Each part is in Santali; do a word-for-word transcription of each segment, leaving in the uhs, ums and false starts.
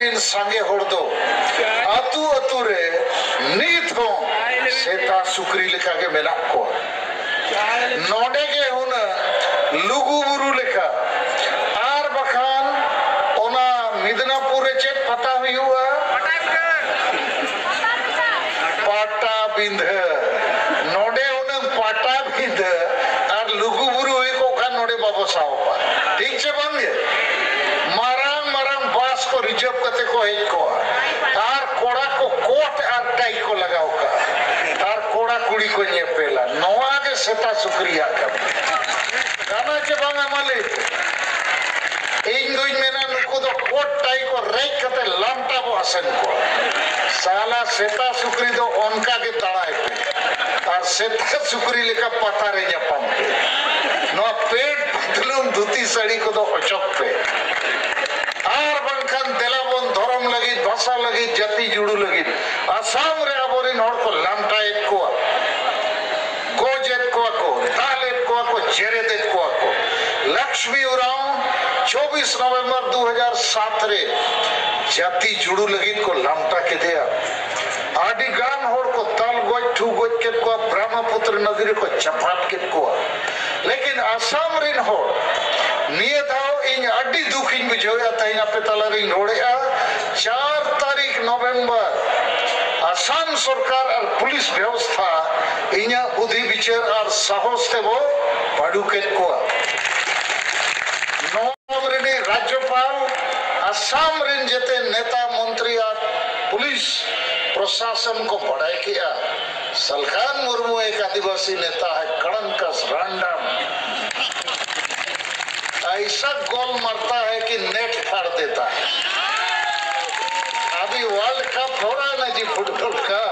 ᱨᱮᱱ ᱥᱟᱸᱜᱮ ᱦᱚᱲ ᱫᱚ ᱟᱹᱛᱩ ᱟᱹᱛᱩ ᱨᱮ ᱱᱤᱛ ᱦᱚᱸ ᱥᱮᱛᱟ ᱥᱩᱠᱨᱤ ᱞᱮᱠᱟ ᱜᱮ ᱢᱮᱱᱟᱜ ᱠᱚᱣᱟ᱾ ᱱᱚᱰᱮ ᱜᱮ ᱦᱩᱱᱟᱹᱝ ᱞᱩᱜᱩ ᱵᱩᱨᱩ ᱞᱮᱠᱟ, ᱟᱨ ᱵᱟᱠᱷᱟᱱ ᱚᱱᱟ ᱢᱤᱫᱽᱱᱟᱯᱩᱨ ᱨᱮ ᱪᱮᱫ ᱯᱟᱛᱟ ᱦᱩᱭᱩᱜᱼᱟ? ᱯᱟᱴᱟᱵᱤᱸᱫᱷᱟᱹ᱾ ᱱᱚᱰᱮ ᱦᱩᱱᱟᱹᱝ ᱯᱟᱴᱟᱵᱤᱸᱫᱷᱟᱹ ᱟᱨ ᱞᱩᱜᱩ ᱵᱩᱨᱩ ᱦᱩᱭ ᱠᱚᱜ ᱠᱷᱟᱱ ᱱᱚᱰᱮ ᱵᱟᱵᱚ ᱥᱟᱦᱚᱵᱟ᱾ ᱴᱷᱤᱠ ᱪᱮ ᱵᱟᱝ ᱜᱮ? ᱢᱟᱨᱟᱝ ᱢᱟᱨᱟᱝ ᱵᱟᱥ ᱠᱚ ᱨᱤᱡᱟᱹᱵᱷ ᱠᱟᱛᱮ ᱠᱚ ᱦᱮᱡ ᱠᱚᱜᱼᱟ᱾ ᱟᱨ ᱠᱚᱲᱟ ᱠᱚ ᱠᱳᱴ ᱟᱨ ᱴᱟᱭ ᱠᱚ ᱞᱟᱜᱟᱣ ᱠᱟᱜᱼᱟ᱾ ᱟᱨ ᱠᱚᱲᱟ ᱠᱩᱲᱤ ᱠᱚ ᱧᱮᱯᱮᱞᱟ᱾ ᱱᱚᱣᱟ ᱜᱮ ᱥᱮᱛᱟ ᱥᱩᱠᱨᱤᱭᱟᱜ ᱠᱟᱹᱢᱤ᱾ ᱠᱟᱱᱟ ᱪᱮ ᱵᱟᱝᱟ ᱢᱟ ᱞᱟᱹᱭ ᱯᱮ? ᱤᱧ ᱫᱩᱧ ᱢᱮᱱᱟ ᱱᱩᱠᱩ ᱫᱚ ᱠᱳᱴ ᱴᱟᱭ ᱠᱚ ᱨᱮᱡ ᱠᱟᱛᱮ ᱞᱟᱢᱴᱟ ᱵᱚ ᱟᱥᱮᱱ ᱠᱚᱣᱟ᱾ ᱥᱟᱞᱟ ᱥᱮᱛᱟ ᱥᱩᱠᱨᱤ ᱫᱚ ᱚᱱᱠᱟ ᱜᱮ ᱫᱟᱬᱟᱭ ᱯᱮ᱾ ᱟᱨ ᱥᱮᱛᱟ ᱥᱩᱠᱨᱤ ᱞᱮᱠᱟ ᱯᱟᱛᱟ ᱨᱮ ᱧᱟᱯᱟᱢ ᱯᱮ᱾ ᱱᱚᱣᱟ ᱯᱮᱴ ᱯᱟᱛᱞᱩᱢ ᱫᱷᱩᱛᱤ ᱥᱟᱹᱲᱤ ᱠᱚᱫᱚ ᱚᱪᱚᱜ ᱯᱮ᱾ ᱟᱨ ᱵᱟᱝᱠᱷᱟᱱ ᱫᱮᱞᱟ ᱵᱚᱱ ᱫᱷᱚᱨᱚᱢ ᱞᱟᱹᱜᱤᱫ, ᱵᱷᱟᱥᱟ ᱞᱟᱹᱜᱤᱫ, ᱡᱟᱹᱛᱤ ᱡᱩᱲᱩ ᱞᱟᱹᱜᱤᱫ ᱟᱥᱟᱢ ᱨᱮ ᱟᱵᱚᱨᱮᱱ ᱦᱚᱲ ᱠᱚ ᱞᱟᱢᱴᱟᱭᱮᱫ ᱠᱚᱣᱟ, ᱜᱚᱡᱮᱫ ᱠᱚᱣᱟ ᱠᱚ, ᱫᱟᱞᱮᱫ ᱠᱚᱣᱟ ᱠᱚ, ᱡᱮᱨᱮᱫᱮᱫ ᱠᱚᱣᱟ ᱠᱚ᱾ ᱞᱟᱠᱥᱢᱤ ᱩᱨᱟᱣ ᱪᱚᱵᱵᱤᱥ ᱱᱚᱵᱷᱮᱢᱵᱚᱨ ᱫᱩ ᱦᱟᱡᱟᱨ ᱥᱟᱛ ᱨᱮ ᱡᱟᱹᱛᱤ ᱡᱩᱲᱩ ᱞᱟᱹᱜᱤᱫ ᱠᱚ ᱞᱟᱢᱴᱟ ᱠᱮᱫᱮᱭᱟ᱾ ᱟᱹᱰᱤ ᱜᱟᱱ ᱦᱚᱲ ᱠᱚ ᱫᱟᱞ ᱜᱚᱡ, ᱴᱷᱩ ᱜᱚᱡ ᱠᱮᱫ ᱠᱚᱣᱟ, ᱵᱨᱟᱦᱢᱚᱯᱩᱛᱨᱚ ᱱᱚᱫᱤ ᱨᱮᱠᱚ ᱪᱟᱯᱟᱫ ᱠᱮᱫ ᱠᱚᱣᱟ᱾ ᱞᱮᱠᱤᱱ ᱟᱥᱟᱢ ᱨᱮᱱ ᱦᱚᱲ, ᱱᱤᱭᱟᱹ ᱫᱷᱟᱣ ᱤᱧ ᱟᱹᱰᱤ ᱫᱩᱠ ᱤᱧ ᱵᱩᱡᱷᱟᱹᱣᱮᱫᱼᱟ, ᱛᱮᱦᱮᱧ ᱟᱯᱮ ᱛᱟᱞᱟᱨᱤᱧ ᱨᱚᱲᱮᱫᱼᱟ, ᱪᱟᱨ ᱛᱟᱹᱨᱤᱠᱷ ᱱᱚᱵᱷᱮᱢᱵᱚᱨ ᱟᱥᱟᱢ ᱥᱚᱨᱠᱟᱨ ᱟᱨ ᱯᱩᱞᱤᱥ ᱵᱮᱵᱚᱥᱛᱷᱟ ᱤᱧᱟᱹᱜ ᱵᱩᱫᱷᱤ ᱵᱤᱪᱟᱹᱨ ᱟᱨ ᱥᱟᱦᱚᱥ ᱛᱮᱵᱚ ᱯᱟᱹᱰᱩ ᱠᱮᱫ ᱠᱚᱣᱟ᱾ ᱱᱚᱣᱟ ᱨᱤᱱᱤᱡ ᱨᱟᱡᱽᱡᱚᱯᱟᱞ, ᱟᱥᱟᱢ ᱨᱤᱱ ᱡᱮᱛᱮ ᱱᱮᱛᱟ ᱢᱚᱱᱛᱨᱤ ᱟᱨ ᱯᱩᱞᱤᱥ ᱯᱨᱚᱥᱟᱥᱚᱱ ᱠᱚ ᱵᱟᱰᱟᱭ ᱠᱮᱜᱼᱟ, ᱥᱟᱞᱠᱷᱟᱱ ᱢᱩᱨᱢᱩ ᱮᱠ ᱟᱹᱫᱤᱵᱟᱹᱥᱤ ᱱᱮᱛᱟ ᱦᱮ, ᱠᱟᱲᱟᱝᱠᱟᱥ ᱨᱟᱱᱰᱟᱢ ᱮᱭᱥᱟ ᱜᱳᱞ ᱢᱟᱨᱛᱟ ᱦᱮ ᱠᱤ ᱱᱮᱴ ᱯᱷᱟᱲ ᱫᱮᱛᱟ ᱦᱮ᱾ अभी वर्ल्ड कप हो रहा है ना जी फुटबॉल का,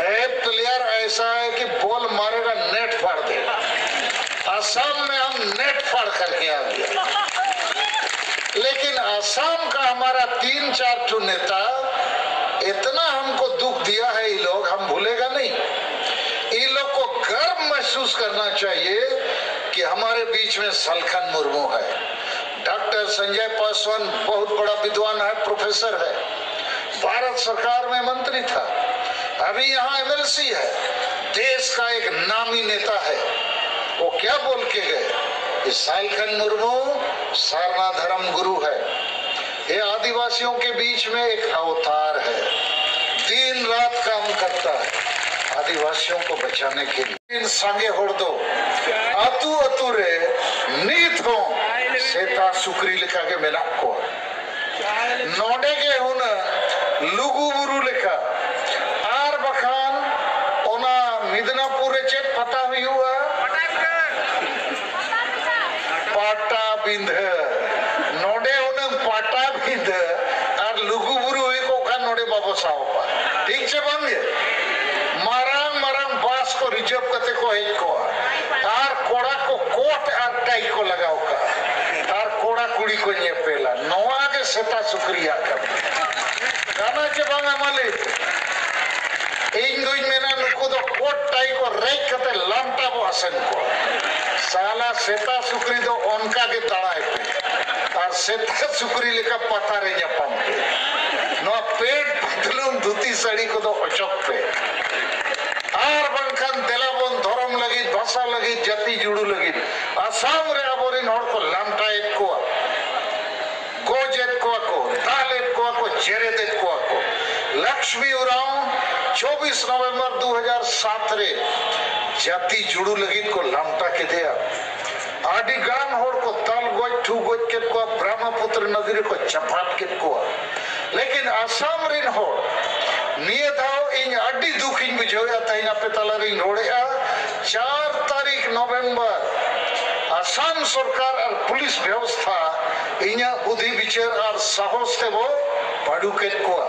एक प्लेयर ऐसा है कि बॉल मारेगा, नेट फाड़ देगा। असम में हम नेट फाड़ करके आ गए। लेकिन असम का हमारा तीन चार ठो नेता इतना हमको दुख दिया है, ये लोग हम भूलेगा नहीं। ये लोग को गर्व महसूस करना चाहिए कि हमारे बीच में सलखन मुर्मू है। डॉक्टर संजय पासवान बहुत बड़ा विद्वान है, प्रोफेसर है, भारत सरकार में मंत्री था, अभी यहाँ एमएलसी है, देश का एक नामी नेता है। वो क्या बोल के गए कि सालखन मुर्मू सरना धर्म गुरु है, ये आदिवासियों के बीच में एक अवतार है, दिन रात काम करता है आदिवासियों को बचाने के लिए। ᱤᱧ ᱥᱟᱸᱜᱮ ᱦᱚᱲ ᱫᱚ ᱟᱹᱛᱩ ᱟᱹᱛᱩ ᱨᱮ ᱱᱤᱛ ᱦᱚᱸ ᱥᱮᱛᱟ ᱥᱩᱠᱨᱤ ᱞᱮᱠᱟ ᱜᱮ ᱢᱮᱱᱟᱜ ᱠᱚᱣᱟ᱾ ᱱᱚᱰᱮ ᱜᱮ ᱦᱩᱱᱟᱹᱝ ᱞᱩᱜᱩ ᱵᱩᱨᱩ ᱞᱮᱠᱟ, ᱟᱨ ᱵᱟᱠᱷᱟᱱ ᱚᱱᱟ ᱢᱤᱫᱱᱟᱯᱩᱨ ᱨᱮ ᱪᱮᱫ ᱯᱟᱛᱟ ᱦᱩᱭᱩᱜᱼᱟ? ᱯᱟᱴᱟᱵᱤᱸᱫᱷᱟᱹ᱾ ᱱᱚᱰᱮ ᱦᱩᱱᱟᱹᱝ ᱯᱟᱴᱟᱵᱤᱸᱫᱷᱟᱹ ᱟᱨ ᱞᱩᱜᱩ ᱵᱩᱨᱩ ᱦᱩᱭ ᱠᱚᱜ ᱠᱷᱟᱱ ᱱᱚᱰᱮ ᱵᱟᱵᱚ ᱥᱟᱦᱚᱵᱟ᱾ ᱴᱷᱤᱠ ᱪᱮ ᱵᱟᱝ ᱜᱮ? ᱢᱟᱨᱟᱝ ᱢᱟᱨᱟᱝ ᱵᱟᱥ ᱠᱚ ᱨᱤᱡᱟᱨᱵᱷ ᱠᱟᱛᱮ ᱠᱚ ᱦᱮᱡ ᱠᱚᱜᱼᱟ, ᱟᱨ ᱠᱚᱲᱟ ᱠᱚ ᱠᱳᱴ ᱟᱨ ᱴᱟᱭ ᱠᱚ ᱞᱟᱜᱟᱣ ᱠᱟᱜᱼᱟ, ᱟᱨ ᱠᱚᱲᱟ ᱠᱩᱲᱤ ᱠᱚ ᱧᱮᱯᱮᱞᱟ᱾ ᱱᱚᱣᱟ ᱜᱮ ᱥᱮᱛᱟ ᱥᱩᱠᱨᱤᱭᱟᱜ ᱠᱟᱹᱢᱤ ᱠᱟᱱᱟ ᱪᱮ ᱵᱟᱝᱟ? ᱢᱟ ᱞᱟᱹᱭ ᱯᱮ᱾ ᱤᱧ ᱫᱩᱧ ᱢᱮᱱᱟ, ᱱᱩᱠᱩ ᱫᱚ ᱠᱳᱴ ᱴᱟᱭ ᱠᱚ ᱨᱮᱡ ᱠᱟᱛᱮ ᱞᱟᱢᱴᱟ ᱵᱚ ᱟᱥᱮᱱ ᱠᱚᱣᱟ᱾ ᱥᱟᱞᱟ ᱥᱮᱛᱟ ᱥᱩᱠᱨᱤ ᱫᱚ ᱚᱱᱠᱟ ᱜᱮ ᱫᱟᱬᱟᱭ ᱯᱮ, ᱟᱨ ᱥᱮᱛᱟ ᱥᱩᱠᱨᱤ ᱞᱮᱠᱟ ᱯᱟᱛᱟ ᱨᱮ ᱧᱟᱯᱟᱢ ᱯᱮ᱾ ᱱᱚᱣᱟ ᱯᱮᱴ ᱯᱟᱛᱞᱩᱱ ᱫᱷᱩᱛᱤ ᱥᱟᱹᱲᱤ ᱠᱚᱫᱚ ᱚᱪᱚᱜ ᱯᱮ, ᱟᱨ ᱵᱟᱝᱠᱷᱟᱱ ᱫᱮᱞᱟ ᱵᱚᱱ ᱫᱷᱚᱨᱚᱢ ᱞᱟᱹᱜᱤᱫ, ᱵᱷᱟᱥᱟ ᱞᱟᱹᱜᱤᱫ, ᱡᱟᱹᱛᱤ ᱡᱩᱲᱩ ᱞᱟᱹᱜᱤᱫ᱾ ᱟᱥᱟᱢ ᱨᱮ ᱟᱵᱚᱨᱮᱱ ᱦᱚᱲ ᱠᱚ ᱞᱟᱢᱴᱟᱭᱮᱫ ᱠᱚᱣᱟ, ᱜᱚᱡᱮᱫ ᱠᱚᱣᱟ ᱠᱚ, ᱫᱟᱞᱮᱫ ᱠᱚᱣᱟ ᱠᱚ, ᱡᱮᱨᱮᱫᱮᱫ ᱠᱚᱣᱟ ᱠᱚ᱾ ᱞᱚᱠᱥᱢᱤ ᱩᱨᱟᱣ ᱪᱚᱵᱵᱤᱥ ᱱᱚᱵᱷᱮᱢᱵᱚᱨ ᱫᱩ ᱦᱟᱡᱟᱨ ᱥᱟᱛ ᱨᱮ ᱡᱟᱹᱛᱤ ᱡᱩᱲᱩ ᱞᱟᱹᱜᱤᱫ ᱠᱚ ᱞᱟᱢᱴᱟ ᱠᱮᱫᱮᱭᱟ᱾ ᱟᱹᱰᱤ ᱜᱟᱱ ᱦᱚᱲ ᱠᱚ ᱫᱟᱞ ᱜᱚᱡ, ᱴᱷᱩ ᱜᱚᱡ ᱠᱮᱫ ᱠᱚᱣᱟ, ᱵᱨᱟᱦᱢᱚᱯᱩᱛᱨᱚ ᱱᱚᱫᱤ ᱨᱮᱠᱚ ᱪᱟᱯᱟᱫ ᱠᱮᱫ ᱠᱚᱣᱟ᱾ ᱞᱮᱠᱤᱱ ᱟᱥᱟᱢ ᱨᱮᱱ ᱦᱚᱲ, ᱱᱤᱭᱟᱹ ᱫᱷᱟᱣ ᱤᱧ ᱟᱹᱰᱤ ᱫᱩᱠ ᱤᱧ ᱵᱩᱡᱷᱟᱹᱣᱮᱫᱼᱟ, ᱛᱮᱦᱮᱧ ᱟᱯᱮ ᱛᱟᱞᱟᱨᱤᱧ ᱨᱚᱲᱮᱫᱼᱟ, ᱪᱟᱨ ᱛᱟᱹᱨᱤᱠᱷ ᱱᱚᱵᱷᱮᱢᱵᱚᱨ ᱟᱥᱟᱢ ᱥᱚᱨᱠᱟᱨ ᱟᱨ ᱯᱩᱞᱤᱥ ᱵᱮᱵᱚᱥᱛᱷᱟ ᱤᱧᱟᱹᱜ ᱵᱩᱫᱷᱤ ᱵᱤᱪᱟᱹᱨ ᱟᱨ ᱥᱟᱦᱚᱥ ᱛᱮᱵᱚ ᱯᱟᱹᱰᱩ ᱠᱮᱫ ᱠᱚᱣᱟ᱾